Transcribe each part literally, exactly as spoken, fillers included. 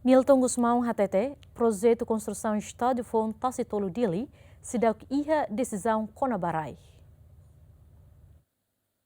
Nilton Gusmão hatete, projetu konstrusaun Estádiu Foun Tasitolu Dili seidauk iha desizaun kona-ba rai.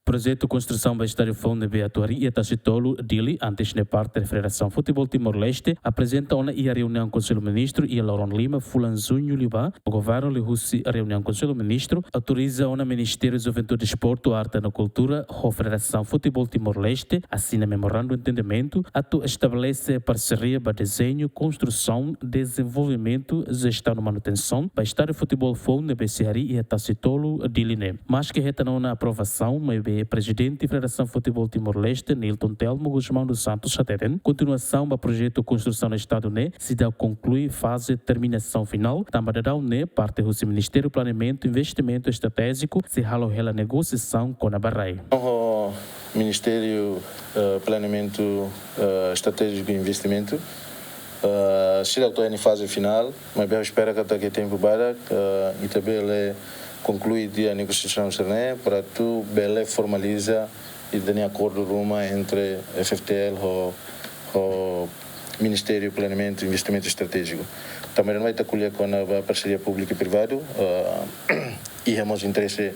Projetu konstrusaun ba Estádiu Foun ne'ebé atu harii iha Tasitolu Dili antes ne'e parte Federasaun Futeból Timor-Leste aprezenta ona iha reuniaun Konsellu Ministru iha loron lima fulan Juñu liubá, governu liuhusi reuniaun Konsellu Ministru autoriza ona Ministériu Juventude, Desportu, Arte no Kultura ho Federasaun Futeból Timor-Leste asina memorandu entendimentu atu estabelese parseria ba dezeñu, konstrusaun, dezenvolvimentu, jestaun no manutensaun ba Estádiu Futeból Foun ne'ebé sei harii iha Tasitolu Dili ne'e. Maske hetan ona aprovasaun, maibé Prezidente Federasaun Futeból Timor-Leste, Nilton Telmo Gusmão dos Santos, hateten kontinuasaun ba projetu konstrusaun estádiu ne'e seidauk konklui faze terminasaun finál, tanba daudaun ne'e parte husi Ministériu Planeamentu Investimentu Estratéjiku sei halo hela negosiasaun kona-ba rai. Ho Ministériu, eh, Planeamentu, eh, Estratéjiku i Investimentu, eh, seidauk to'o iha nia faze finál, maibé ha'u espera katak iha tempu badak, eh, ita bele konklui tiha negosiasaun sira-ne'e, para atu bele formaliza ita-nia akordu ruma entre F F T L ho, ho Ministériu Planeamentu Investimentu Estratéjiku. Tanba ne'e ita ko'alia kona-ba parseria públiku i privadu, eh, iha mós interese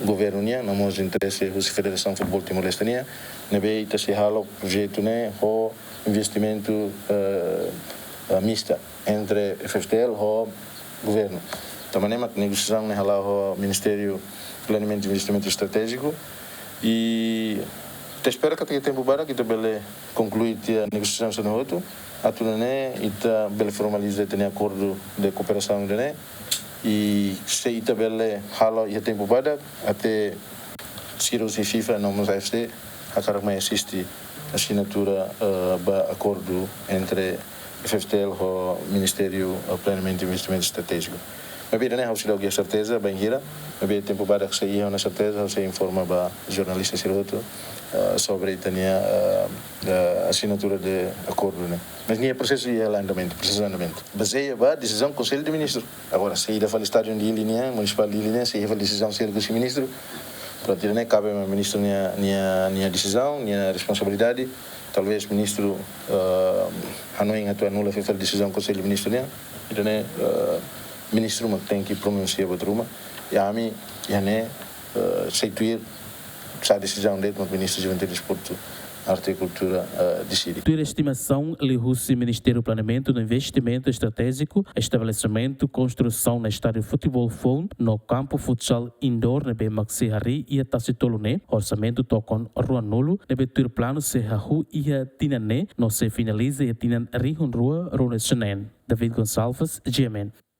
governu nian, no mós interese husi Federasaun Futeból Timor-Leste nian, ne'ebé ita sei halo projetu ne'e ho investimentu, eh, eh, mista entre F F T L ho governu. Tanba ne'e mak negosiasaun ne'e hala'o ho Ministériu Planeamentu Investimentu Estratéjiku. I ita espera katak iha tempu badak ita bele konklui tiha negosiasaun sira-ne'e hotu. Atu nune'e ita bele formaliza ita-nia akordu de kooperasaun ida-ne'e. I se ita bele halo iha tempu badak, até sira husi FIFA no mós A F C hakarak mai asiste asinatura, eh, ba akordu entre F F T L ho Ministériu, eh, Planeamentu Investimentu Estratéjiku. Maibé ida-ne'e ha'u seidauk iha serteza bainhira, maibé tempu badak se iha ona serteza, ha'u sei informa ba jornalista sira hotu, eh, sobre ita-nia, eh, eh, asinatura de akordu ne'e. Mas nia prosesu iha andamentu, prosesu andamentu. Bazeia ba desizaun Konsellu de Ministru. Agora, se ida fali estádiu Dili nian, munisipál Dili nian, sei iha fali desizaun sira husi ministru. Prontu, ida-ne'e kabe mai ministru nia, nia, nia desizaun, nia responsabilidade. Talvés ministru, eh, hanoin atu anula fali desizaun Konsellu Ministru nian. Ida-ne'e, eh, ministru mak tenke pronunsia buat ruma. I ami, iha ne'e, eh, sei tuir sá desizaun de'it mak Ministru Juventude, Desportu, Arte i Kultura, eh, deside. Tuir estimasaun liuhusi Ministériu Planeamentu no Investimentu Estratéjiku, estabelesimentu konstrusaun Estádiu Futeból Foun no kampu futsal indoor ne'ebé mak sei harii iha Tasitolu ne'e, orsamentu tokon ruanulu, ne'ebé tuir planu sei hahú iha tinan ne'e no sei finaliza iha tinan rihun rua ruanulu-resin-neen. David Gonçalves, G M N.